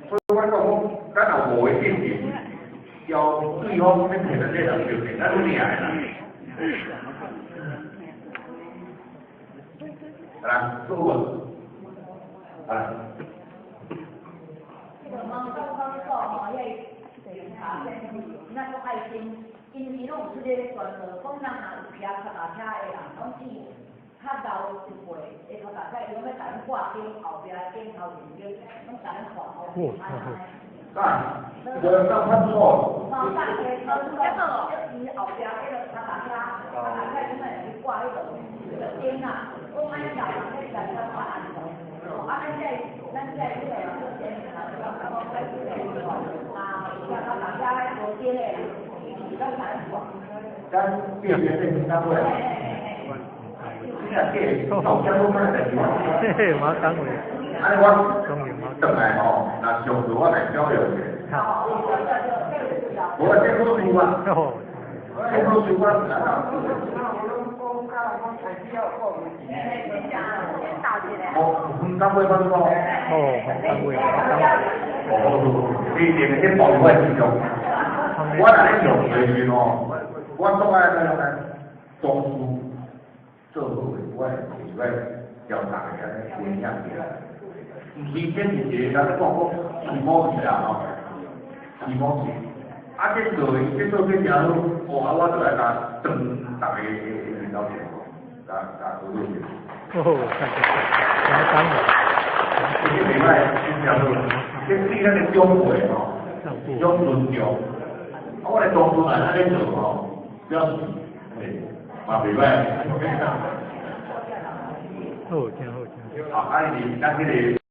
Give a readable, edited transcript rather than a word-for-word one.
所以我講講，咱若五个進前，要對方咧摕咱這人就摕咱領的啦。來，做無？來。這個貓剛剛說吼，遐個警察先咱講愛心，因伊攏有出這個宣導，講咱若有騎腳踏車的人，攏是較老一輩的腳踏車，伊攏欲共咱掛燈，後壁燈頭前燈，攏共咱掛好。啊，無當拍錯。貓大個，伊後壁彼個腳踏車，腳踏車伊會去掛彼個燈啊，講按呢老人咧來較較安全。啊，咱這彼個做先啊，講講啊，有腳踏車無燈的，伊是攏共咱掛。咱變變變單位。你若計，老家攏買代志。嘿嘿，馬單位。按呢我轉來吼，若上課我來表揚者。好。無啊，這好事啊。這好事我。哦，黃單位發出哦。哦，黃單位，黃單位。哦，你定這部分是用。我若咧用的時吼，我總愛怎樣呢？總數做好的，我會會叫大家安尼分享起來。毋是這是一個，咱咧講講起毛錢啦吼，起毛錢。啊，這做這做這誠好，哦，啊，我就來共轉逐个領導者，共共討論者。哦，看看看，黃單位。這袂歹，真誠好。這對咱的長輩吼，一種尊重。啊，我的當初來按呢做吼，表示嘿，嘛袂歹。好聽好聽。好，啊，伊咱彼個。